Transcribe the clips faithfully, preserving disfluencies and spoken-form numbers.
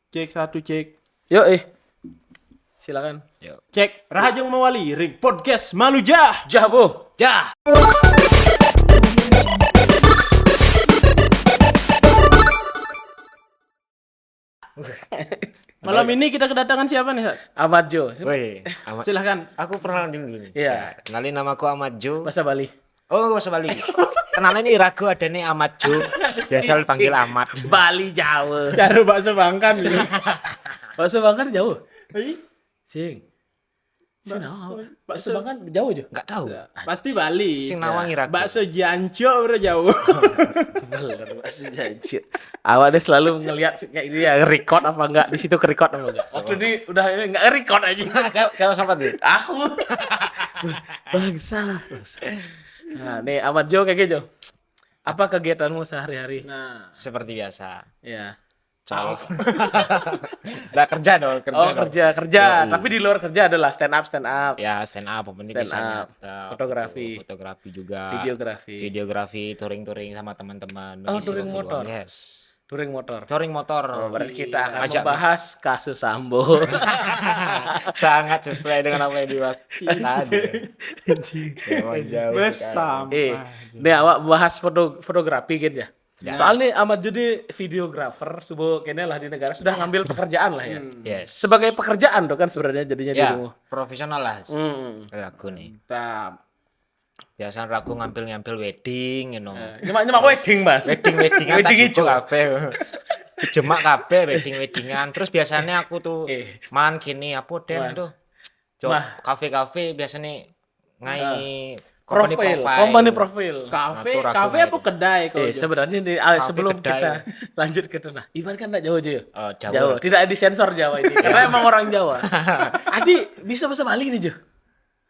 Cek satu, cek. Yo eh. Silakan. Cek Rahajeng Mawali ring podcast Malu Jah. Jah, Bu. Jah. Malam ini kita kedatangan siapa nih, Sat? Ahmad Jo. Woi, Ahmad. Silahkan. Aku pernah dulu nih. Iya. Ya, kenalin, nama aku Ahmad Jo. Bahasa Bali. Oh, bahasa Bali. Kenalin, ini ragu ada nih Ahmad Jo. Biasa dipanggil Ahmad. Bali Jawa. Cara bakso Bangkan gitu. Bakso Bangkan jauh. Ih, Sing. Sing Bakso- naon? bakso- Bakso Bangkan jauh aja. Enggak tahu. Pasti Bali. Sing nawangi ragu. Bakso Jancok, bro, jauh. Bener, bakso Jancok. Awalnya selalu ngelihat kayak ini ya, record apa enggak, di situ ke record apa enggak. Waktu ini udah ini enggak record aja. Siapa, siapa, siapa tuh? Aku. Bangsa. Bangsa. Nah, nih Ahmad Jo kayak gitu. Apa kegiatanmu sehari-hari? Nah, Seperti biasa. Ya. Col. Lah, kerja dong, kerja. Oh, dong. Kerja, kerja. Yoi. Tapi di luar kerja ada lah, stand up, stand up. Ya, stand up, apa nih, Stand biasanya. up, Nah, fotografi. Fotografi juga. Videografi. Videografi, touring-touring sama teman-teman. Oh, Mengisi touring waktu motor. luang. Yes. Touring motor. Touring motor. Oh, berarti kita akan Ajak. Membahas kasus Sambo. Sangat sesuai dengan apa yang dibahas tadi. Emang jauh Bes sekali. sampah. Eh, ini awak bahas foto fotografi gitu ya. Ya. Soalnya Ahmad Jo videographer, subo kene lah di negara sudah ngambil pekerjaan lah ya. Hmm. Yes. Sebagai pekerjaan tuh kan sebenarnya jadinya di Ya, rumah. Profesional lah. Hmm. Ragu nih. Mantap. Biasa ragu ngambil-ngambil wedding, you know. Eh, Cuma cuma wedding, Mas. Wedding-weddingan tak Wedding cukup ijo. kabeh. Jemak kabeh wedding-weddingan. Terus biasanya aku tuh Eh. man gini apa den Man. tuh. Cok, Mah. kafe-kafe biasanya ngai Ah. company Profil, profile. Company profile. Kafe, Nah, tuh ragu kafe nih. Apa kedai kau? Eh, sebenarnya di, ah, Kafe sebelum kedai. Kita lanjut ke sana, Iwan kan nggak jauh aja ya. Oh, jauh. Jauh, tidak disensor Jawa ini. Karena emang orang Jawa. Adi bisa bahasa Bali nih, Jo.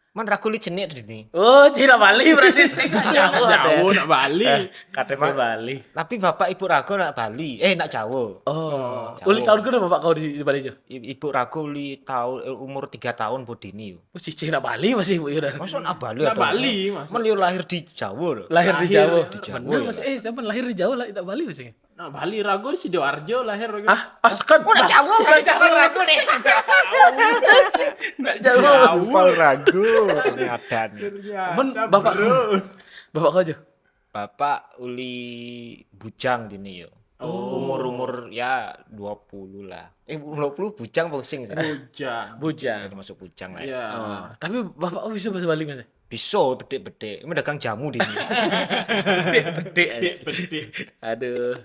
Man ragu li jenik tuh ini. Oh, Cina Bali berarti sih nggak jauh. Jauh nak Bali. K T P Bali. Tapi bapak ibu ragu nak Bali, eh nak Jawa. Oh, Jauh. Uli tahun ke berapa kau di, di Bali, Jo? I- Ibu ragu li tahun, eh, umur tiga tahun bodini yo. Oh, Cina Bali masih, Bu, ya udah. Masa nak Bali? Nak Ada Bali, orang? Mas. Man yo lahir di Jawa loh. Lahir di Lahir. Jawa. Di Jawa, Bener, ya. Mas. Eh, siapa lahir di Jawa lah, tidak Bali masih. Nah, Bali ragu di Sidoarjo lahir ragu. Ah, asken. Udah Jawa, udah Jawa ragu nih. Nggak jauh. Aspal ragu ternyata nih. Ternyata, Men, bapak, bro. Bapak kau, Jo? Bapak uli bujang dini yo. Oh. Umur-umur ya dua puluh lah. Eh, dua puluh bujang apa sing sih? Bujang. Bujang. Termasuk bujang lah ya. Iya. Oh, tapi bapak kau bisa bahasa Bali, Mas? Bisa bedik-bedik. Ini dagang jamu dini. Bedik aja. Dik, bedik. Aduh.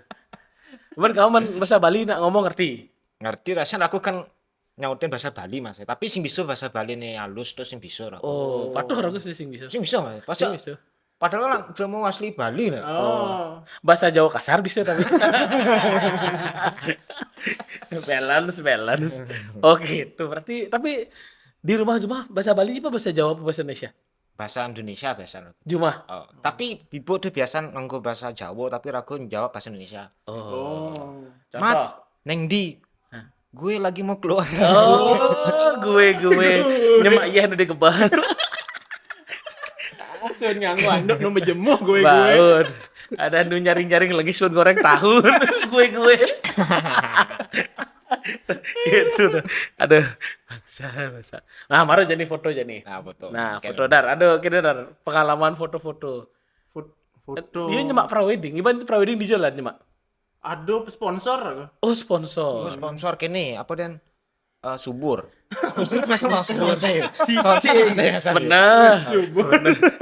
Cuman kamu man bahasa Bali nak ngomong ngerti? Ngerti rasanya aku kan nyautin bahasa Bali, Mas. Tapi sing bisa bahasa Bali nih halus terus sing bisa lah. Oh, patuh aku sih sing bisa. Sing bisa, Mas. Pas Sing bisa. Padahal lah udah mau asli Bali lah. Oh. Bahasa Jawa kasar bisa tapi. Balance, balance. Oke, itu berarti tapi di rumah cuma bahasa Bali apa bahasa Jawa apa bahasa Indonesia? Bahasa Indonesia biasa. Cuma. Oh, tapi ibu tuh biasa nganggo bahasa Jawa tapi ragu jawab bahasa Indonesia. Oh. Oh. Contoh. Mat, neng di? Hah? Gue lagi mau keluar. Oh, gue gue. Nyemak iya udah kebar. Sun nganggo anduk nu bejemuh gue gue. Baun. Ada nu nyaring-nyaring lagi sun goreng tahu. Gue gue. Gitu tuh. Aduh, maksa maksa. Nah, maro jadi foto jadi. Nah, foto. Nah, Oke. Foto Dar. Aduh, kene Dar. Pengalaman foto-foto. Fot- Foto. Iya nyemak prawedding. Iban prawedding di jalan nyemak. Aduh, sponsor. Oh, sponsor. Oh, sponsor kene apa dan eh, subur. Subur masuk masuk saya. Si Sponsor si saya, saya. Bener. Subur.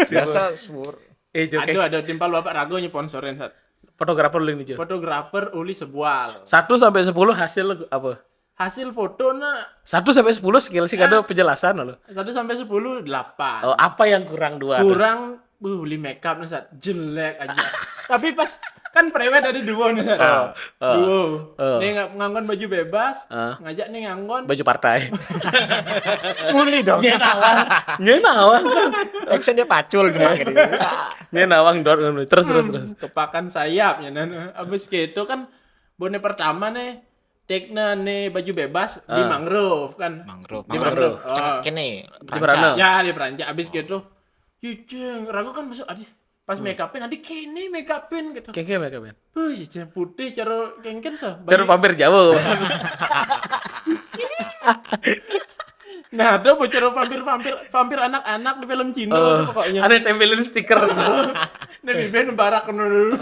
Biasa subur. Eh, Jo, Aduh, ada timpal bapak ragu nya sponsorin, Sat. Fotografer lu ini, Jo. Fotografer uli sebual. Satu sampai sepuluh hasil apa? Hasil foto nak Satu sampai sepuluh skill sih ada penjelasan lo. Satu sampai sepuluh delapan. Oh, apa yang kurang dua? Kurang, uh, uli makeup nih, Sat. Jelek aja. Tapi pas kan prewed ada dua nih, Sat. Oh, oh. Dua. Oh. Nih nggak nganggon baju bebas, Ah. Ngajak nih nganggon Baju partai. Muli dong. Nggak nawang. Action dia pacul gitu. Nggak nawang dor ngono. Terus terus terus. Kepakan sayap ya nan. Abis gitu kan bone pertama nih take-nya nih baju bebas di Ah. mangrove kan. Mangrove. Di Mangrove. mangrove. Oh. Kene. Di Merana. Ya di Perancis abis gitu. Cicing, ragu kan masuk aduh. Pas make up-in, nanti kene make up-in gitu. Kengke make up-in. Wih, jajan putih cara kengken sa. Cara pampir jauh. Nah, ada bocor vampir-vampir vampir anak-anak di film Cina Oh, pokoknya. Ada yang tempelin stiker. Nah, bibir barak ngono dulu.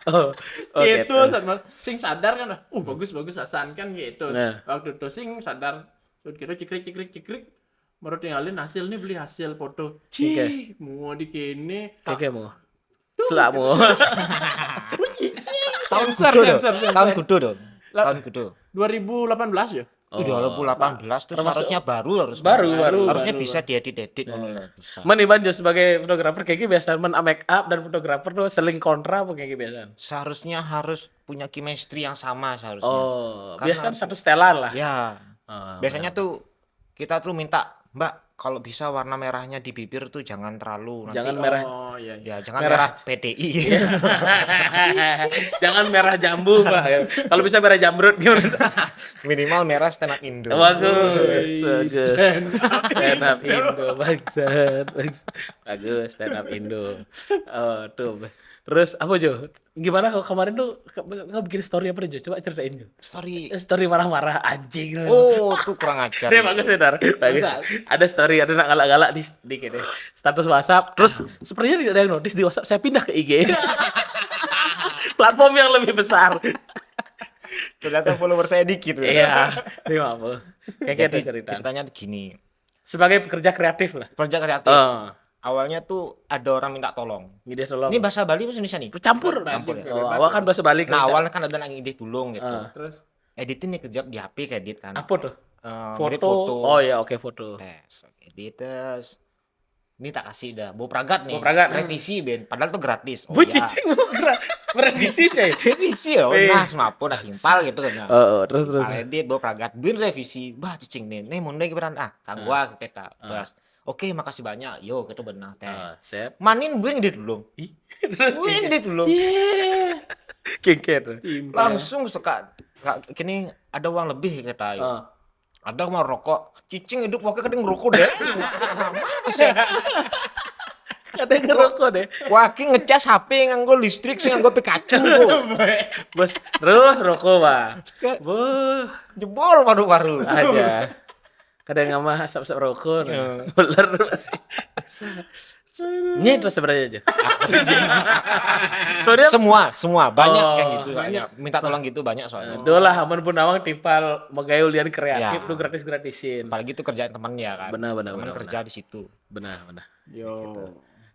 Oh, oh, Gitu, gitu. Sat, Mas. Sing sadar kan, uh bagus bagus asan kan gitu. Nah. Waktu itu sing sadar, terus kira cekrik cekrik cekrik, baru tinggalin hasil nih, beli hasil foto. Oke. Cih, mau di kene. Oke, mau. Selak mau. Tahun Sensor, kudu dong. sensor, sensor. Tahun kudu dong. Lah- Tahun kudu. dua ribu delapan belas ya? Udah dua ribu delapan belas terus Termasuk harusnya baru harus Baru, baru. harusnya baru, bisa diedit-edit ngono lah, bisa. Men Iban jo sebagai fotografer, kengke biasa men make up dan fotografer tuh saling kontra apa kengke biasa? Seharusnya harus punya chemistry yang sama seharusnya. Oh, Karena biasa harus- satu setelan lah. Ya, Oh, biasanya tuh kita tuh minta, "Mbak, kalau bisa warna merahnya di bibir tuh jangan terlalu nanti." Jangan merah. Oh iya, iya. Ya, jangan Merah. merah, P D I. Jangan merah jambu, Pak. Kalau bisa merah jamrut gimana? Minimal merah stand up Indo. Bagus, bagus. Stand up Indo, bangsat, bangsat. Bagus, stand up Indo. Oh, tuh. Terus apa, Jo? Gimana kalau kemarin tuh ke- nggak bikin story apa, Jo? Coba ceritain, Jo. Story. Eh, Story marah-marah, anjing. Oh, tuh kurang ajar. Dia bagus ya, Dar. Bagus. Ada story, ada nak galak-galak di, di gini. Status WhatsApp. Terus sepertinya tidak ada yang notice di WhatsApp. Saya pindah ke I G. Platform yang lebih besar. Ternyata follower saya dikit. Iya. Ini apa? Kayak Jadi gitu cerita. Ceritanya gini. Sebagai pekerja kreatif lah. Pekerja kreatif. Oh, Awalnya tuh ada orang minta tolong. ngidih tolong. Ini bahasa Bali apa Indonesia nih? Campur. Campur. Oh, awal kan bahasa Bali. Nah, Kerja. Awalnya kan ada yang ngidih tulung gitu. Ah. Terus Editin nih kejap di H P, kayak edit kan. Apa tuh? Eh, Foto. Ngedit foto. Oh ya, oke, foto. Tes, oke, edit, tes. Ini tak kasih dah. Bau pragat nih. Bau pragat. Revisi, Ben. Padahal tuh gratis. Oh, Bu ya. Cicing mau gra- merevisi, Cai. Revisi ya. Oh, Eh. Nah, semapun dah timpal gitu kan. Nah. Oh, oh, terus terus. Edit, bau pragat, Ben, revisi. Bah, Cicing nih. Nih mau gimana? Ah, kan gua kita. Bas. Oke, makasih banyak. Yo, kita benar tes. Ah, sip. Manin gue ngedit dulu. Terus Gue ngedit dulu. kengket. Langsung sekat. Kini ada uang lebih kata. Oh. Ada mau rokok. Cicing hidup wakil kadang rokok deh. Ada ngerokok deh. Wakil ngecas H P nganggo listrik sing nganggo Pikachu. Tuh. Bos, terus rokok, Pak. Wah, Jebol paru-paru. Aja. Kadang nggak mah asap-asap rokok. Iya. Bener masih. Ini terus sebenarnya aja. Soalnya Semua, semua banyak Oh, yang gitu. banyak. Minta tolong gitu banyak soalnya. Doh lah, amun pun nawang timpal magayul lian kreatif Ya. Tuh gratis-gratisin. Apalagi itu kerjaan temannya kan. Benar, benar, Temen benar, kerja di situ. Benar, benar. Yo.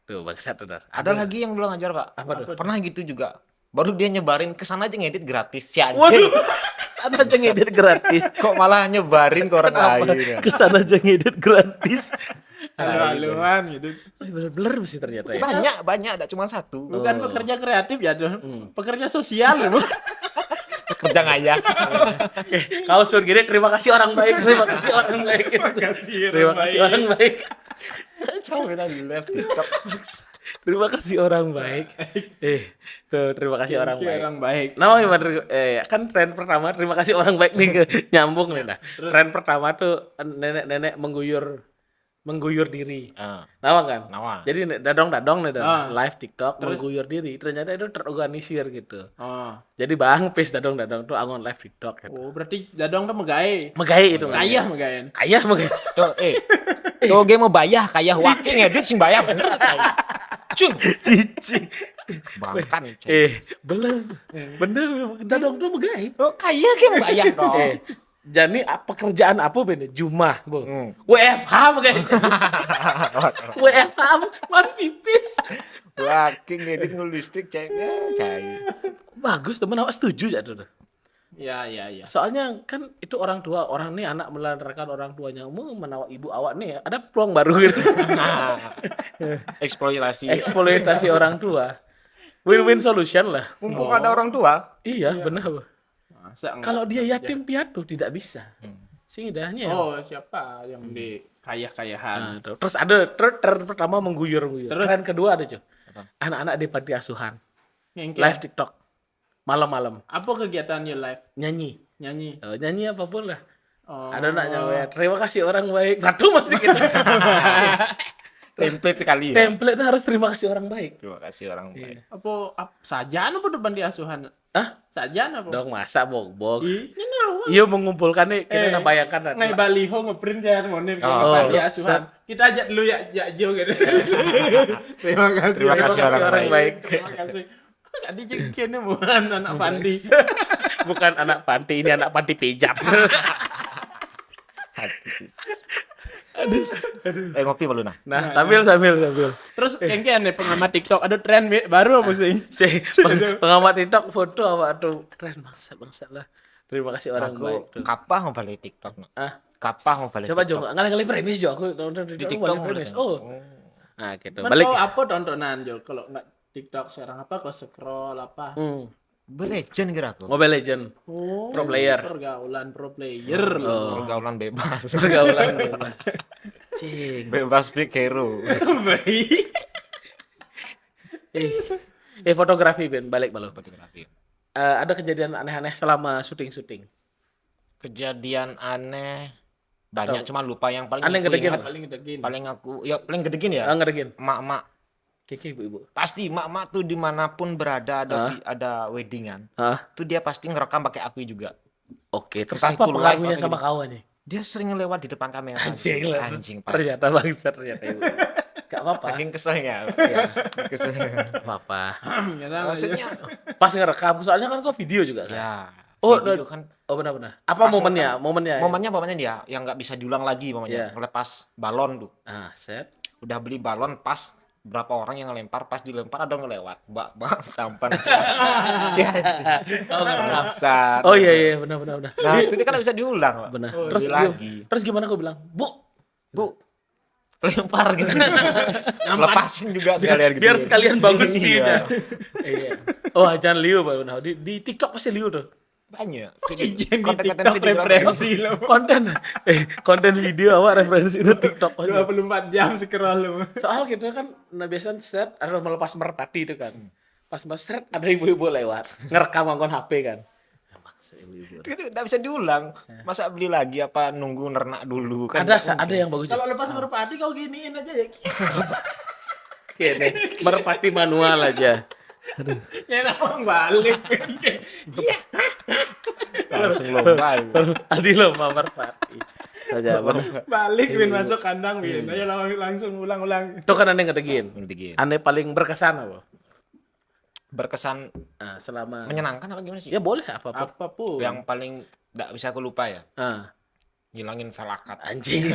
Tuh bangsat tuh, Dar. Ada lagi yang belum ngajar, Pak. Apa tuh? Pernah gitu juga. Baru dia nyebarin ke sana aja ngedit gratis si anjing. Waduh, sana aja ngedit gratis. Kok malah nyebarin ke orang lain ya? Kesana aja ngedit gratis. Halu-haluan gitu. Eh, bener-bener mesti ternyata ya. Banyak, banyak, ada cuma satu. Bukan Oh. Pekerja kreatif ya tuh. Hmm. Pekerja sosial loh. Kerja ngayah. Kalau suruh gini, terima kasih orang baik, terima kasih orang baik. Makasih. Terima kasih orang baik. Sampai tadi live TikTok. Terima kasih orang baik. Eh, tuh terima kasih orang Oke, baik. Orang baik. Nama gimana? Eh, kan tren pertama terima kasih orang baik nih ke nyambung nih nah. Tren pertama tuh nenek-nenek mengguyur mengguyur diri. Ah, Nama kan? Nawa. Jadi dadong-dadong nih, Ah. live TikTok Terus? Mengguyur diri, ternyata itu terorganisir gitu. Oh. Jadi bang pis dadong-dadong tuh angon live TikTok gitu. Oh, berarti dadong tuh megai. Megai itu. Kayah megai. Kayah megai. Tuh, eh. Tuh game mau bayah kayak wakil ngedit sing bayah bener. Cun, Cicing. bangkan. Eh, bener. Bener memang dadong tuh megai. Oh, kaya game bayah dong. Eh, jadi ap- pekerjaan apa bene? Jumah, Bu. Hmm. W F H megai. W F H mana pipis. Wakil ngedit ngulu listrik cek. Eh, cai. Bagus temen, awak setuju aja tuh. Ya, ya, ya. Soalnya kan itu orang tua, orang nih anak melantarkan orang tuanya, mau menawak ibu awak nih ada peluang baru gitu. Eksploitasi. Eksploitasi orang tua. Win-win solution lah. Mumpung ada orang tua. Iya, benar. Bu. Masa enggak? Kalau dia yatim piatu tidak bisa. Sing idahnya. Oh, siapa yang di kayah-kayahan? Nah, tuh. Terus ada ter, ter pertama mengguyur-guyur. Terus? Tren kedua ada, cuy. Apa? Anak-anak di panti asuhan. Ngengke. Live TikTok. Malam-malam. Apa kegiatan you live? Nyanyi. Nyanyi. Oh, nyanyi apapun lah. Oh. Ada nak nyawer. Terima kasih orang baik. Batu masih kita. Template sekali ya. Template harus terima kasih orang baik. Terima kasih orang baik. Iya. Apa ap, sajaan apa depan di asuhan? Hah? Sajaan apa? Dong, masa bogbog. Ih, ini naon? Iya, mengumpulkan nih, kita Eh, udah bayangkan nanti. Ngai baliho ngeprint saya monen Oh. di Oh, asuhan. Kita ajak dulu ya, ya Jo gitu. Terima kasih. Terima kasih orang baik. Baik. Terima kasih. Tadi jeung kene bukan anak panti. Bukan anak panti, ini anak panti pijat. Eh, ngopi malu nah. Nah, sambil sambil sambil. Terus yang kayak aneh pengamat TikTok ada tren bi- baru apa sih? Si peng- pengamat TikTok foto apa tuh, keren, bangsa bangsa lah. Terima kasih orang Aku baik tuh. Kapah mau balik TikTok no. Ah. Kapah mau balik Coba TikTok. Jo, ngalih-ngalih premis Jo, aku nonton Di TikTok TikTok ngalih mau premis. balik. Oh. Nah, gitu. Cuman Balik. Kau apa tontonan Jo kalau nggak TikTok sekarang apa kau scroll apa? Hmm. Mobile Legend kira aku. Mobile Legend. Oh, Pro player. Pergaulan pro player. Oh. Pergaulan bebas. Pergaulan bebas. Cing. Bebas pick hero. Baik. Eh, eh, fotografi Ben, balik malu. Fotografi. Eh, ada kejadian aneh-aneh selama syuting-syuting. Kejadian aneh banyak, Atau cuma lupa. Yang paling aneh aku ngedegin. Ingat, Paling gedegin. paling aku ya paling gedegin ya. Ah, ngedegin. Emak-emak, Kiki ibu-ibu. pasti emak-emak tuh dimanapun berada ada Hah? vi- ada weddingan, Hah? Tuh dia pasti ngerekam pakai api juga. Oke, terus Entah apa itu live pengaruhnya atau sama gini. Kawan nih? Dia sering lewat di depan kamera. Anjing lah. Anjing, Pak. Ternyata bangsa, ternyata ibu. Gak apa-apa. Saking keselnya. Kesel. Gak apa-apa. Ya, nah, Maksudnya Pas ngerekam, soalnya kan kau video juga kan. Ya. Oh, Video no. Kan Oh, benar-benar. Apa Pas momennya? ngerekam. Momennya. Momennya, momennya dia yang nggak bisa diulang lagi, momennya Iya. Ngelepas balon tuh. Ah, set. Udah beli balon, pas berapa orang yang ngelempar, pas dilempar ada yang ngelewat. Mbak, mbak, tampan. Si anjing. Oh, ngerekam. Bangsat. Oh, iya, iya, benar, benar, benar. Nah, itu dia kan nggak bisa diulang, Pak. Benar. Oh, Terus Beli gim- lagi. Terus gimana kau bilang? Bu, Bu, lempar gitu. Lepasin juga sekalian gitu. Biar sekalian bagus Iya. view-nya. Iya. Oh, jangan liu, Pak. Nah, di, di TikTok pasti liu tuh. Banyak. Izin di Konten-konten TikTok video. Referensi lo. Konten, eh, konten video apa referensi itu TikTok aja. Dua puluh empat jam scroll lo. Soal gitu kan, nah, biasanya set ada melepas merpati itu kan. Pas mas set ada ibu-ibu lewat, ngerekam ngangkon H P kan. Maksa ibu-ibu. Itu nggak bisa diulang. Masa beli lagi apa nunggu nernak dulu kan? Ada Nggak sa- ada mungkin. Yang bagus. Kalau lepas merpati kau giniin aja ya. Kayak nih, merpati manual aja. Ya nawang balik. Langsung lomba. Adi lomba merpati. Saja benar. Balik Win masuk kandang Win. Ayo lawan langsung ulang-ulang. Itu kan aneh ngedegin. Ngedegin. Aneh paling berkesan apa? Berkesan Nah, selama menyenangkan apa gimana sih? Ya boleh apapun. Apapun. Yang paling nggak bisa aku lupa ya, Ah, ngilangin felakat. anjing.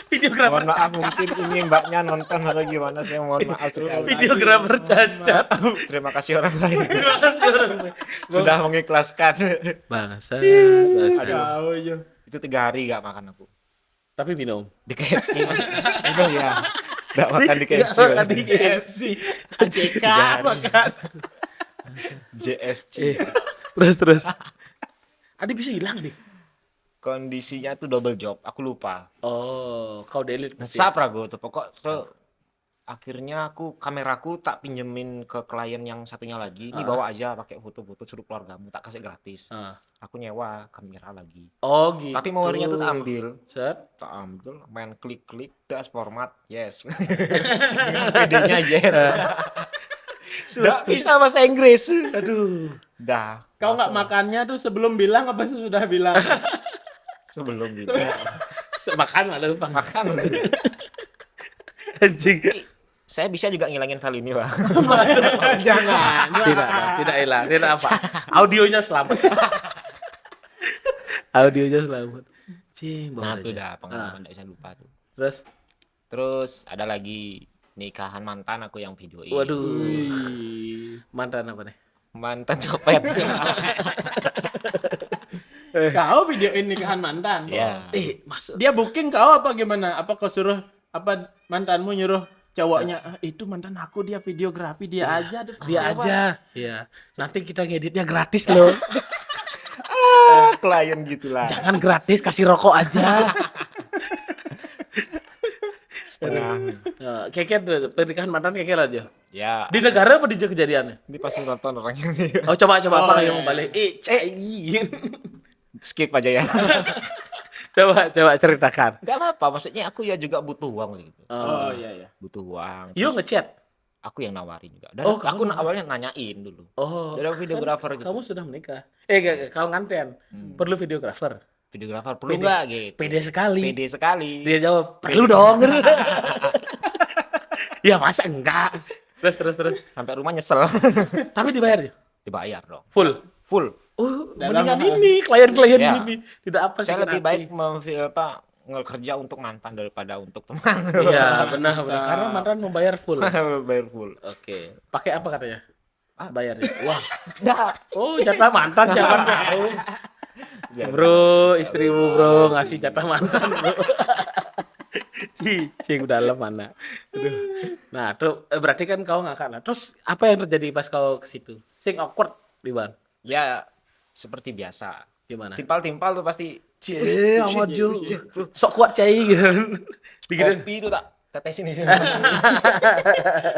Videografer Mohon maaf, cacat. Mungkin ini mbaknya nonton atau gimana, saya mohon maaf sekali. Videografer cacat. Terima kasih orang lain Terima kasih orang lain. sudah mengikhlaskan. Bangsa, bangsa. Aduh. Tahu yo. Itu tiga hari gak makan aku Tapi minum. di K F C. Itu ya, gak makan di K F C. Iya, makan di K F C. J K apa kan? J F C. Eh, terus terus. Adi bisa hilang deh. Kondisinya tuh double job, aku lupa. Oh, kau delete pasti. Nyesap ragu tuh pokok tuh. Akhirnya aku kameraku tak pinjemin ke klien yang satunya lagi. Ini Ah. Bawa aja, pakai foto-foto, suruh keluargamu, tak kasih gratis. Ah, Aku nyewa kamera lagi. oh gitu. Tapi memorinya tuh tak ambil. Set. Tak ambil, main klik-klik, das format, yes. Gedenya yes. Nggak bisa bahasa Inggris. Aduh. Dah. Kau nggak makannya tuh sebelum bilang apa sesudah bilang? Sebelum gitu. Se- Makan malu bang. Makan. Anjing. Saya bisa juga ngilangin file ini, Pak. Jangan. Tidak, Bang. Tidak hilang. Tidak apa. Audionya selamat. Audionya selamat. Cing, Nah, Bang tuh Raja. Dah pengalaman nggak bisa lupa tuh. Terus, Terus ada lagi nikahan mantan aku yang videoin. Waduh. Wih. Mantan apa nih? Mantan copet. Kau videoin nikahan mantan? Ya. Eh, masuk. Dia booking kau apa gimana? Apa kau suruh apa mantanmu nyuruh cowoknya, "Ah, itu mantan aku, dia videografi, dia aja." Dia aja. Iya. Nanti kita ngeditnya gratis loh. Ah, klien gitulah. Jangan gratis, kasih rokok aja. Setengah. Eh, Keke tuh, pernikahan mantan Keke aja. Ya. Di negara apa di kejadiannya? Ini pasti nonton orangnya nih. Oh, coba coba apa Oh, yang iya. Mau balik? Eh, cek. Skip aja ya. Coba, coba ceritakan. Nggak apa-apa, maksudnya aku ya juga butuh uang gitu. Oh iya iya. Butuh uang. Yo Terus ngechat. Aku yang nawarin juga. Dan Oh, aku kamu awalnya nanyain dulu. Oh, Jadi aku videographer gitu. Kamu sudah menikah. Eh, gak, kalau nganten Hmm. perlu videographer. Videographer perlu Pede. nggak gitu? Pede sekali. Pede sekali. Dia jawab, "Perlu dong." Ya masa enggak? Terus terus terus. Sampai rumah nyesel. Tapi dibayar ya? Dibayar dong. Full. Full. Oh, Dalam mendingan hal- ini klien-klien Ya. ini. Tidak apa sih Saya lebih baik memfil apa ngekerja untuk mantan daripada untuk teman. Iya, benar benar. Karena mantan membayar full. Bayar full. Oke. Pakai apa katanya? Ah. Bayarnya. Wah, Nggak. oh jatah mantan siapa tahu. Ya, Bro, istrimu bro ngasih jatah mantan bro. Cicing dalam mana? Aduh. Nah, tuh eh, berarti kan kau ngakak lah. Terus apa yang terjadi pas kau ke situ? Sing awkward di bang. Ya seperti biasa. Gimana? Timpal-timpal tuh pasti Cie, sama Jo. Cie, bro. Sok kuat cai gitu. Dikira Kopi itu tak tetesin di sini.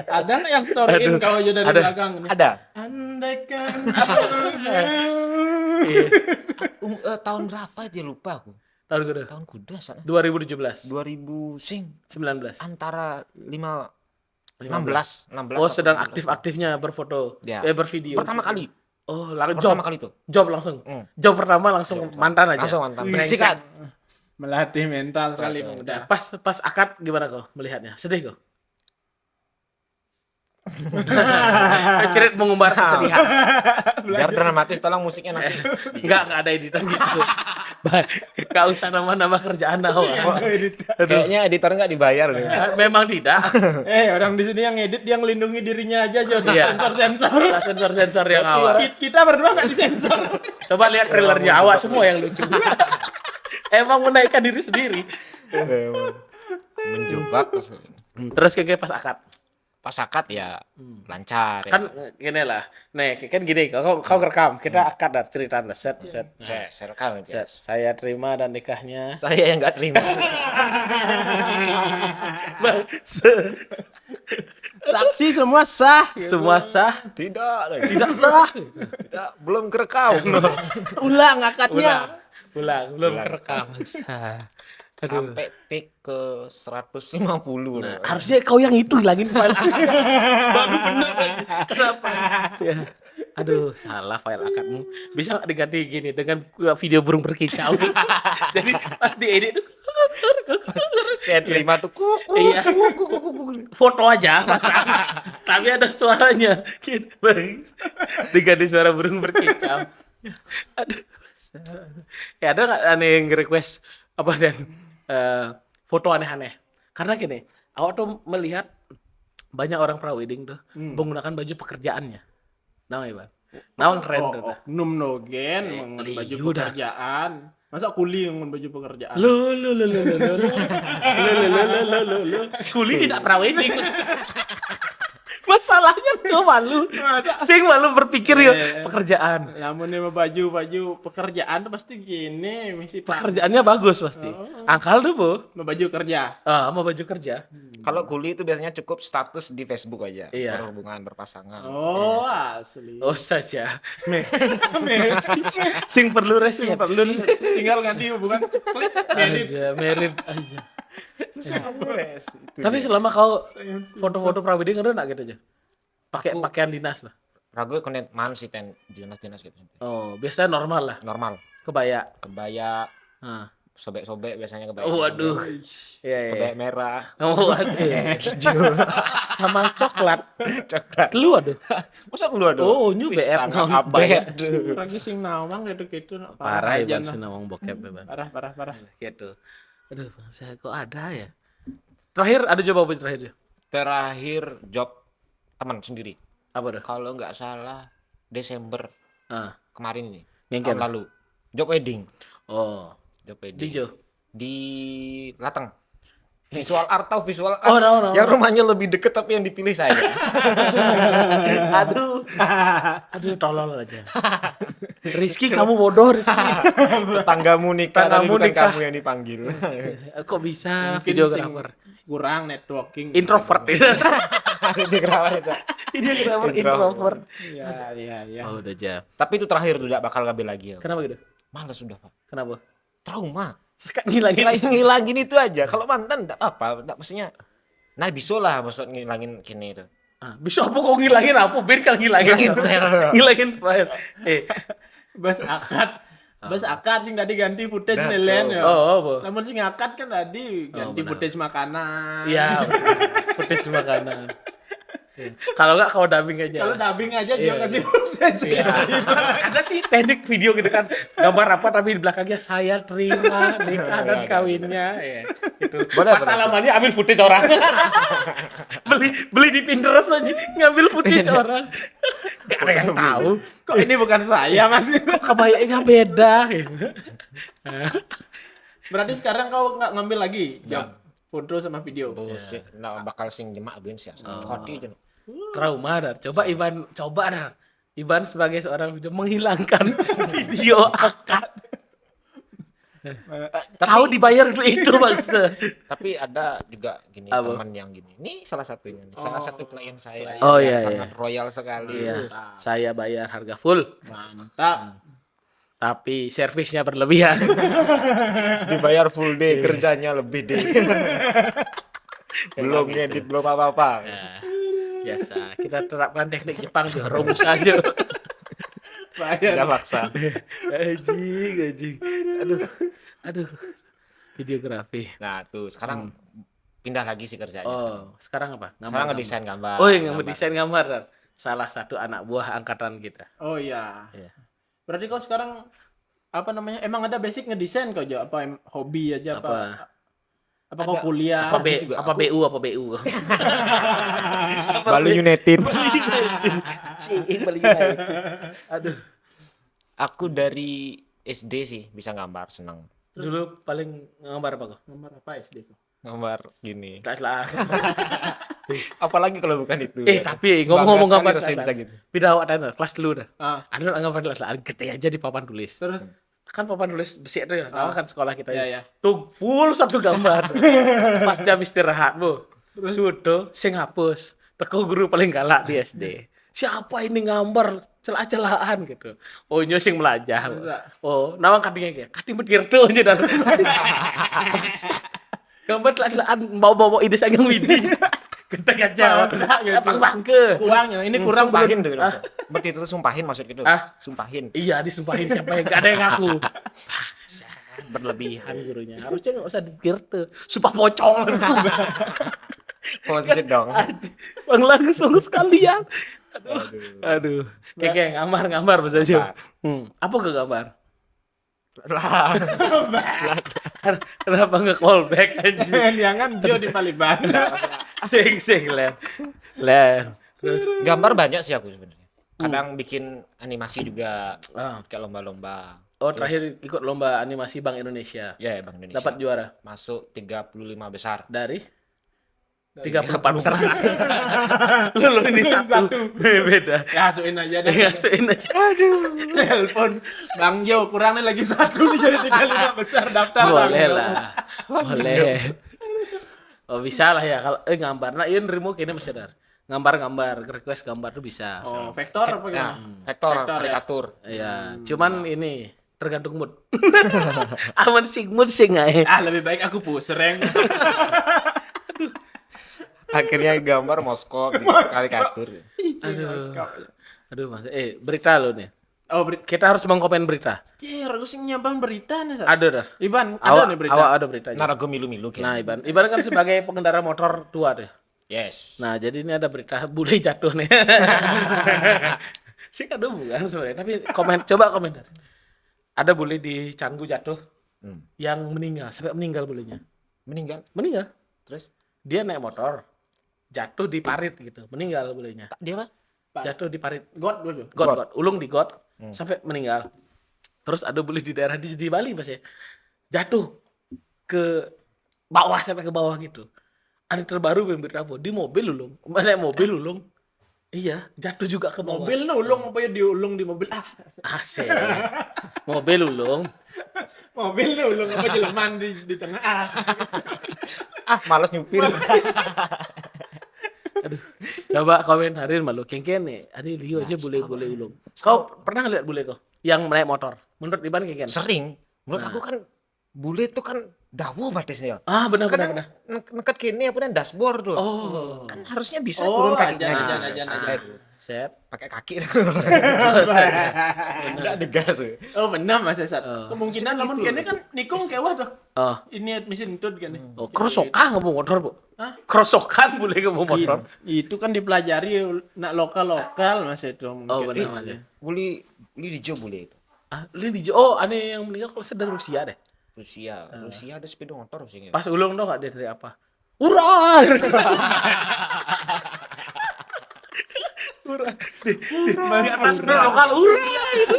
Ada nggak yang storyin Aduh. Kau Jo dari Ada. Belakang nih? Ada. Andaikan Iya. Um, eh, tahun berapa dia lupa aku. Tahun kuda. Tahun kuda sana. dua ribu tujuh belas. dua ribu sing sembilan belas. Antara lima Lima enam belas, enam belas Oh, atau sedang tujuh belas. Aktif-aktifnya berfoto. Ya. Eh, bervideo. Pertama kali. Oh, lalu job. Pertama kali itu. Job langsung. Hmm. Job pertama langsung mantan aja. Langsung mantan. Brengsek. Sikat. Melatih mental sekali Betul. pemuda. Pas pas akad gimana kau melihatnya? Sedih kau? Cerit mengumbar kesedihan. Biar dramatis, tolong musiknya nanti. Enggak, enggak ada editan gitu. Bah, enggak usah nama-nama kerjaan awak. Kayaknya editor nggak dibayar deh. Memang tidak. Eh, orang di sini yang ngedit, dia ngelindungi dirinya aja Jo. Iya. Sensor-sensor. Sensor-sensor yang awak. Ki- Kita berdua nggak disensor. Coba lihat trailernya awak semua yang lucu. Emang menaikkan diri sendiri. Menjebak. Hmm, Terus kayak pas akad. Pas akad ya Hmm. lancar ya. Kan gini lah. Nih, kan gini, kau kau rekam, kita akad dan cerita dah set set. Saya, saya rekam aja. Set. Saya terima dan nikahnya. Saya yang nggak terima. Bang, se- Saksi semua sah. semua sah, Tidak lagi. tidak sah. Tidak, belum kerekam. Ulang akadnya. Ulang, ulang, belum Ulang. kerekam. Sah. Aduh. Sampai take ke seratus lima puluh. Nah, harusnya kau yang itu hilangin file akad. Baru bener. Kenapa? Ya. Aduh, salah file akadmu. Bisa nggak diganti gini dengan video burung berkicau? Jadi pas diedit tuh Saya terima tuh kuk, kuk, Iya. kuk, kuk, kuk, kuk, kuk. Foto aja pasang. Tapi ada suaranya. Gitu, Bang. Diganti suara burung berkicau. Aduh. Ya ada nggak aneh yang request apa dan eh, foto aneh-aneh? Karena gini, awak tuh melihat banyak orang prawedding tuh Hmm. menggunakan baju pekerjaannya. Nah, ya, Bang. Naon keren Oh, tuh. Oknum nogen Eh, mengen baju liu dah. Pekerjaan. Masa kuli mengen baju pekerjaan? Lo lo lo lo lo lo lo lo lo lo lo lo lo. Kuli tidak prawedding. Masalahnya tuh malu. Masa Sing malu berpikir ya Eh. pekerjaan. Lamun dia mau baju baju pekerjaan tuh pasti gini misi Pekerjaannya bagus pasti. Oh. Angkal tuh bu. Mau baju kerja. Ah, mau baju kerja. Kalau kuli itu biasanya cukup status di Facebook aja. Iya. Berhubungan, berpasangan. Oh asli. Oh saja. Sing perlu resep. Perlu tinggal nganti hubungan klik edit. Aja, merit aja. Stres itu Tapi dia. selama kau foto-foto prawedding ada nggak gitu aja? Pakai Aku- pakaian dinas lah. Ragu konen man sih ten dinas-dinas gitu. Oh, biasa normal lah. Normal. Kebaya. Kebaya, Nah, sobek-sobek biasanya kebaya. oh, waduh. Iya, iya. Kebaya merah. Oh, waduh. Sama coklat. Coklat. Lu aduh. Masa lu ada? Oh, nyu Wih, B M sangat nong abad. B M. Lagi sing nawang gitu gitu. Parah ya aja, Bang nah. Sinawang bokep ya Bang. Parah parah parah. Gitu. Aduh, bangsa kok ada ya. Terakhir ada jawab apa terakhir? Terakhir job teman sendiri. Apa tuh? Kalau nggak salah Desember Ah, kemarin ini. ngengken. Tahun lalu. Job wedding. Oh, Job di wedding. Jo. Di Lateng. Visual art, tahu visual art? Oh, tahu, tahu. Yang rumahnya lebih deket tapi yang dipilih saya. Aduh. Aduh, tolol aja. Rizky, kamu bodoh, Rizky. Tetanggamu nikah tapi Tetanggamu bukan nikah. Kamu yang dipanggil. Kok bisa Mungkin videographer? Sing kurang networking. Introvert itu. Videographer itu. Videographer Introvert. Introvert. Iya iya iya. Oh, udah aja. Tapi itu terakhir tuh, tidak bakal kabel lagi. Kenapa gitu? Males sudah, Pak. Kenapa? Trauma. Sekat ngilangin. Ngilangin, ngilangin itu aja. Kalau mantan ndak apa-apa, ndak, maksudnya. Nah, bisa lah maksud ngilangin kini itu. Ah, bisa apa kok ngilangin apa? Ben kan ngilangin. Ngilangin file. Ngilangin file. Eh, Bas akad. Bas akad sing tadi ganti footage Nah, nih, Len, tuh. ya. Oh, apa? Namun sing akad kan tadi ganti Benar. Footage makanan. Ya, footage makanan. Iya. Kalau nggak, kalau dubbing aja. Kalau dubbing aja dia Iya, kasih iya. footage. Iya. Ada sih teknik video gitu kan, gambar apa tapi di belakangnya "Saya terima nikah dan kawinnya." Ya, gitu. Boleh, Pas boleh. Alamannya ambil footage orang. Beli beli di Pinterest aja, ngambil footage orang. Gak ada yang tahu. Kok ini bukan saya, Mas? Kok kebayanya beda gitu. Berarti sekarang kau nggak ngambil lagi job foto sama video. Bullshit. Nah, bakal sing nyemak ben sih. Kodi aja. Trauma, Dar. Coba Iban, coba, Dar. Iban sebagai seorang video menghilangkan video akad. Kau dibayar untuk itu, bangsa. Tapi ada juga gini, Apa? Teman yang gini. Ini salah satunya nih. Salah Oh. Satu klien saya. Oh, Yang iya, sangat royal sekali. Iya. Saya bayar harga full, Mantap. tapi servisnya berlebihan. Dibayar full day, Iya. Kerjanya lebih day. Belum ngedit, belum apa-apa. Nah, biasa. Kita terapkan teknik Jepang tuh, rumus aja. Bayar. Nggak maksa. Anjing, anjing. Aduh, aduh. Videografi. Nah, tuh sekarang pindah lagi sih kerjanya. Sekarang, Oh, sekarang apa? sekarang ngedesain gambar. Oh, yang Gambar. ngedesain gambar, Dar. Salah satu anak buah angkatan kita. Oh iya. Iya. Berarti kau sekarang apa namanya? Emang ada basic ngedesain kau, Jo? Apa em- hobi aja apa? Apa? Apa kau Ada. Kuliah? Apa B, juga. apa Aku- B U, apa B U? Bali United. Cing, Bali United. Aduh. Aku dari S D sih bisa gambar, seneng. Dulu paling ngambar apa kau? Nomor apa S D kau? Gambar gini. Tak salah. Apalagi kalau bukan itu. Eh, Ya. tapi ngomong-ngomong Bangga gambar sekali rasanya salah. Bisa gitu. Pindah awak tanah, kelas dulu dah. Ah, Ada orang gambar kelas lah, gede aja di papan tulis. terus Kan papan tulis besi itu ya, tahu Ah. kan sekolah kita ya ya. Ya. Tuh full satu gambar. Pas jam istirahat, Bu. Terus? Sudah, sing hapus. Teko guru paling galak di S D. "Siapa ini ngambar celah-celahan?" gitu. Oh, nyo sing melajah. Masa? Oh, nawang kadingnya kayak, "Kati bet girtu aja dan." Gambar celah-celahan, bawa-bawa ide sangang widi. Kita kacau. Masa gitu? Apa bangke? Kurang ya, ini kurang Sumpahin belum. Tuh, langsung. Berarti itu tuh sumpahin maksud gitu. Ah? Sumpahin. Iya, disumpahin siapa yang gak ada yang ngaku. Berlebihan gurunya. Harusnya nggak usah digirte. Sumpah pocong. Positif dong. Anjing. Bang, langsung sekalian. Aduh. Aduh. Aduh. Kayak, kayak ngambar-ngambar, Mas Ajo. Apa? Hmm. Apa ke gambar? Lah. Kenapa nge-call back, anjing? Jangan dia di Paliban. Sing, sing, Len. Len. Terus Gambar banyak sih aku sebenarnya. Kadang bikin animasi juga, Ah. Kayak lomba-lomba. Oh, terakhir ikut lomba animasi Bank Indonesia. Ya, Bank Indonesia. Dapat juara. Masuk tiga puluh lima besar. Dari? Tiga puluh empat besar. Lu, lu ini satu. Beda. Ya, masukin aja deh. Masukin aja. Telepon Bang Jo, kurang nih lagi satu nih, jadi tiga puluh lima besar daftar, Bang. Boleh lah. Boleh. Oh, bisa lah ya kalau, eh, gambar. Nah, iya, nerima kene, Mas Dar. Gambar-gambar, request gambar tuh bisa. Oh, vektor apa Nah, gimana? vektor, Vektor ya? Karikatur. Iya, cuman ini tergantung mood. Aman sih mood sih nggak ya? Ah, lebih baik aku puser, Reng. Akhirnya gambar moskop, karikatur. Aduh. Aduh, Mas. Eh, berita lo nih. Oh, berita. Kita harus mengkomen berita. Cie, aku sih nyampein berita nih, Sa. Ada dah. Iban, ada Awak, nih beritanya. awak ada berita. Nah, ragu milu-milu kayaknya. Nah, Iban, Iban kan sebagai pengendara motor tua deh. Yes. Nah, jadi ini ada berita bule jatuh nih. Sih, ada hubungan sebenarnya, tapi komen, coba komentar. Ada bule di Canggu jatuh Hmm. yang meninggal, sampai meninggal bulenya. Meninggal. Meninggal. Terus? Dia naik motor, jatuh di parit gitu, meninggal bulenya. Dia apa? Pak. Jatuh di parit. God dulu. Got, Got. got. Ulung di got, Hmm. sampai meninggal. Terus ada bule di daerah di, di Bali, Mas, ya. Jatuh ke bawah, sampai ke bawah gitu. Ada terbaru yang berita apa? Di mobil ulung. Mana mobil ulung? Iya, jatuh juga ke bawah. Mobil nih ulung apa ya, diulung di mobil? Ah, Asik. Mobil ulung. Mobil nih ulung apa, jeleman di, di tengah? Ah. Ah, males nyupir. Coba komentarin malu. Kengken nih. Ada liu aja bule-bule ulung. Kau pernah lihat bule kau yang naik motor? Menurut Iban kengken? Sering. Menurut Nah. Aku kan Bule tuh kan dawa batisnya. Ah, benar, benar, Kadang benar. nek- nekat kene apa nih, dashboard tuh. Oh. Kan harusnya bisa Oh, turun kakinya aja, gitu. aja, aja, Santai aja. dulu. Set. Pakai kaki. Enggak ada gas. Oh, benar, Mas Esat. Oh. Kemungkinan Maksudnya lamun gitu. Kene kan nikung kewah tuh. Oh. Ini mesin tuh kan. Oh, kerosokan kamu motor, Bu? Hah? Kerosokan boleh kamu motor. Itu kan dipelajari nak lokal-lokal, Mas, itu mungkin. Oh, benar, Iya. Mas. Bule, bule di Jo bule itu. Ah, ini di Jo. Oh, aneh yang meninggal kalau saya dari Rusia deh. Rusia. Rusia ada sepeda motor sih. Pas ulung tuh nggak dia dari apa? Ura. Ura. Di, di, di atas tuh lokal ura itu.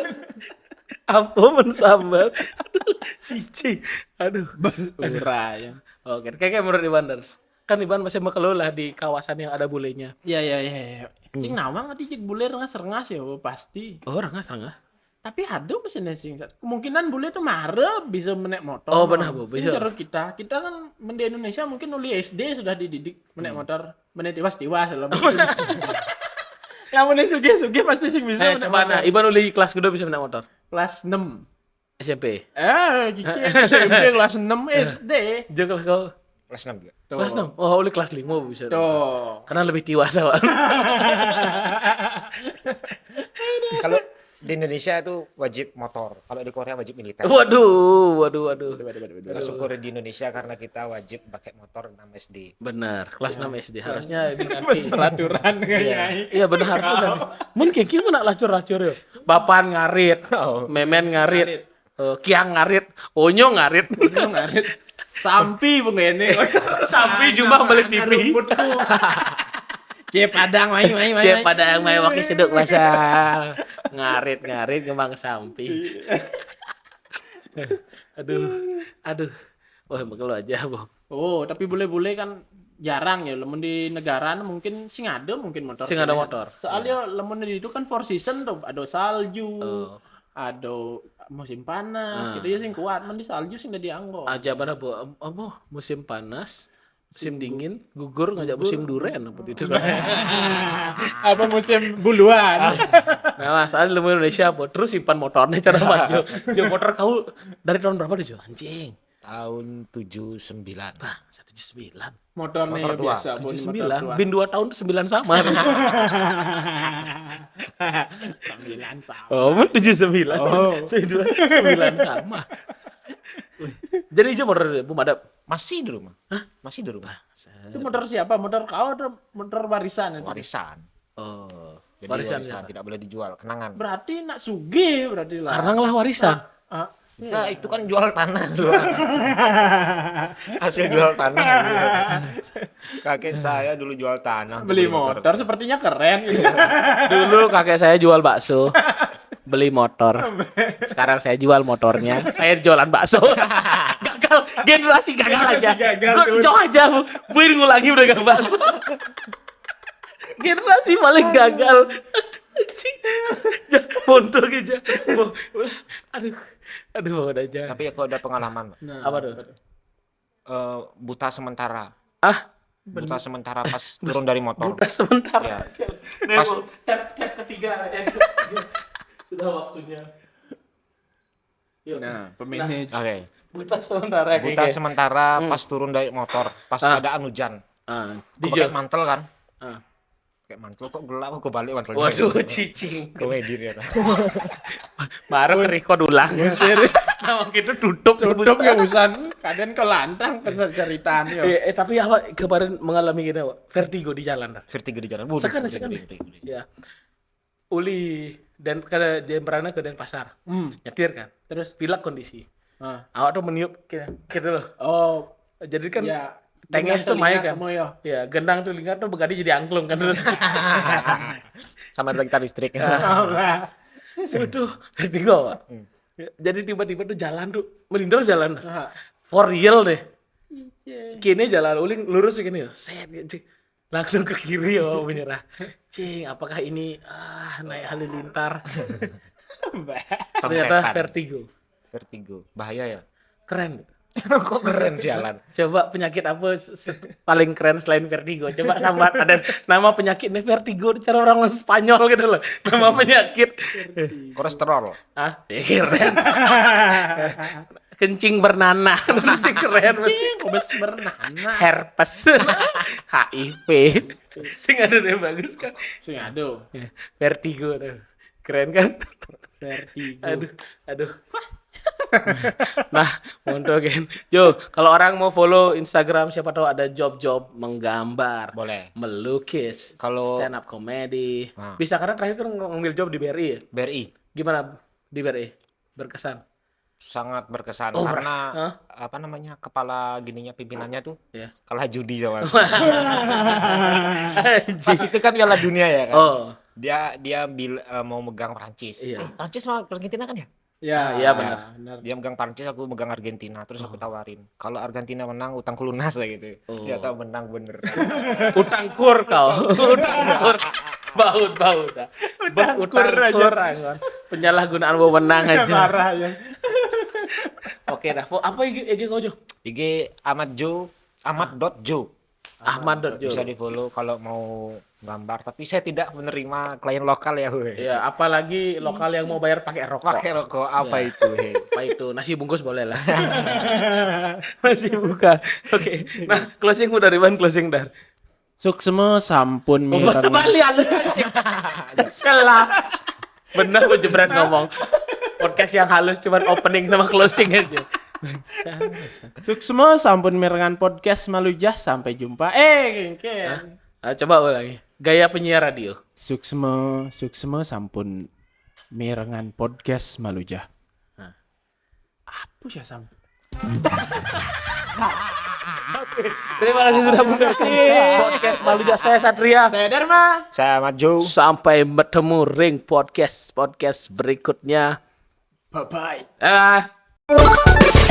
Apa men sambat? Aduh, cici. Aduh. Bas ura ya. Oke, kayak menurut Iban, Dars. Kan Iban masih mengelola di kawasan yang ada bulenya. Ya, ya, ya, ya. Sing nawang tadi jik bule rengas-rengas ya, pasti. Oh, rengas, rengas. Tapi ada mesinnya sing. Kemungkinan bule tuh mare bisa menek motor. Oh, benar, Bu, Sing bisa. Cara kita, kita kan men di Indonesia mungkin uli S D sudah dididik menek motor, menek tiwas-tiwas lah. Yang menek sugih-sugih pasti sing bisa Eh, menek coba motor. Nah, Iban uli kelas kedua bisa menek motor. Kelas enam. S M P. Eh, cici S M P kelas enam, S D. Jeng kelas kau. Kelas enam juga. Kelas enam. Oh, uli kelas lima bisa. Tuh. Karena lebih tiwas, Pak. Kalau di Indonesia itu wajib motor. Kalau di Korea wajib militer. Waduh, waduh, waduh. Kita syukur di Indonesia karena kita wajib pakai motor enam S D. Benar, kelas enam S D harusnya diganti. Peraturan Iya, kayaknya. Iya, benar, harusnya diganti. Mungkin kita nak lacur-lacur ya. Bapan ngarit, Oh. memen ngarit, eh, kiang ngarit, onyo ngarit. Itu ngarit. Sampi bengene. Sampi jumpa beli T V. Rumputku. Cie Padang, mai, mai, mai. Cek Mai. Pada yang main wakil seduk masa ngarit-ngarit kembang sampi. Aduh, aduh. Wah, bekel aja, Bob. Oh, tapi bule-bule kan jarang ya. Lamun di negara mungkin sing ada mungkin motor. Sing ada motor. Soalnya lamun di itu kan four season tuh, ada salju, Oh. ada musim panas, Ah. gitu ya sing kuat. Men di salju sing ada dianggo. Aja pada, Bob. Apa? Musim panas, musim dingin, gugur ngajak musim duren apa itu. Apa musim buluan? Nah, masalah ilmu Indonesia apa? Terus simpan motornya cara maju. Dia motor kau dari tahun berapa tuh, Jo? Anjing. Tahun tujuh sembilan. Bang, satu tujuh sembilan. Motornya Motor ya tua. biasa, Tujuh pun motor sembilan. tua. Bin dua tahun tuh sembilan sama. Sembilan sama. Oh, tujuh sembilan. Oh. Saya dua sembilan sama. Wih. Jadi Jo motor, Bu, ada. Masih di rumah. Masih di rumah. Itu motor siapa? Motor kau atau motor warisan itu? Warisan. Oh, Jadi warisan warisan, siapa? Tidak boleh dijual, kenangan. Berarti nak sugih berarti lah. Karena ngelah warisan. Ah, Nah, itu kan jual tanah dulu. Hasil jual tanah. Kakek saya dulu jual tanah. Beli motor sepertinya keren gitu. Dulu kakek saya jual bakso, beli motor. Sekarang saya jual motornya, saya jualan bakso. Gagal, generasi gagal aja. Gagal, Gua tuh. Jauh aja, Bu. Buin ngulangi udah gagal. Generasi paling gagal. Anjing. Mondok aja. Mau- Aduh, aduh, mau aja. Tapi aku ada pengalaman, Pak. Nah, Apa tuh? Eh, buta sementara. Ah, Buta sementara pas turun dari motor. Buta sementara. Ya. Nih, Pas- Bu, tab tab ketiga, eh, sudah waktunya. Yuk. Nah, pemainnya Oke. Buta sementara kayak Buta kayak- sementara pas turun dari motor, pas Ah. keadaan hujan. Ah, Aku dijel. Pakai mantel kan. Ah. Pakai mantel, kok gelap, aku balik mantelnya. Waduh, cicing. Kowe diri ya. Baru record ulang. Nah, waktu itu tutup. Tutup ya usan, kadang kelantang kan ceritanya. Eh, eh, tapi apa kemarin mengalami gini, Pak? Vertigo di jalan, dah. Vertigo di jalan. Waduh, Sekarang, ngeri, sekarang. ngeri, ngeri, ngeri. Ya. Uli dan ke Jembrana ke Denpasar. Hmm, Nyetir kan. Terus? Pilek kondisi. Ah. Awak tuh meniup kayak gitu loh. Oh, Jadi kan ya. tenges tuh Telinga main kan. Kamu ya. Ya, gendang tuh, telinga tuh begadi jadi angklung kan. Sama ada gitar listrik. Waduh, vertigo, Pak. Ya, jadi tiba-tiba tuh jalan tuh, melintas jalan. Ah. For real deh. Iya. Kini jalan uling lurus gini ya. Set, cik. Langsung ke kiri ya, menyerah. Cing, apakah ini ah naik halilintar? Ternyata Tongsetan. Vertigo. Vertigo. Bahaya ya? Keren. Kok keren sialan? Coba penyakit apa se- se- paling keren selain vertigo? Coba sambat, ada nama penyakitnya vertigo, cara orang Spanyol gitu loh. Nama penyakit. Kolesterol. Ah, ya keren. Kencing bernanah. Sing keren. Kobes bernanah. Herpes. H I V. Sing ada deh bagus kan. Sing ada. Vertigo tuh. Keren kan? Vertigo. Aduh, aduh. Nah, monto kan. Jo, kalau orang mau follow Instagram, siapa tahu ada job-job menggambar, Boleh. Melukis, Kalau- stand up comedy. Nah. Bisa karena terakhir kan ngambil job di B R I ya? B R I. Gimana di B R I? Berkesan. Sangat berkesan Oh, karena Hah? apa namanya, kepala gininya, pimpinannya tuh Iya. kalah judi sama aku. Pas itu kan Piala Dunia ya kan. Oh, Dia dia bil, eh, mau megang Prancis. Iya. Eh, Prancis sama Argentina kan ya? Ya, Iya, benar. Dia megang Prancis, aku megang Argentina, terus aku tawarin, kalau Argentina menang, utangku lunas lah gitu. Oh. Dia tahu menang bener. Utang kur kau. Utang kur. Baut, baut. Dah. Bos Utang utang kur aja. Kur, Anggon. Penyalahgunaan wewenang aja. Parah ya. Oke dah. Fo- Apa I G, I G kau Jo? I G Ahmad Jo, Ahmad dot Jo. Ahmad dot Jo. Bisa di follow kalau mau gambar, tapi saya tidak menerima klien lokal ya, weh. Ya, apalagi lokal yang mau bayar pakai rokok. Pakai rokok apa Ya. itu, he? Apa itu? Nasi bungkus boleh lah. Masih buka. Oke. Nah, closing udah dari mana closing, Dar? Suksma sampun Oh, masa mirengang. Bali halus. Kesel lah. Bener, gue jebret ngomong. Podcast yang halus cuman opening sama closing aja. Suksma sampun mirengang podcast Malujah, sampai jumpa. Eh, kengken. Ah, coba ulangi. Gaya penyiar radio. Suksma, suksma sampun mirengang podcast Malujah. Hah. Apa ya sam? Terima kasih sudah menonton podcast Malujah. Saya Satria. Saya Dharma. Saya Ahmad Jo. Sampai bertemu ring podcast podcast berikutnya. Bye bye. Ah.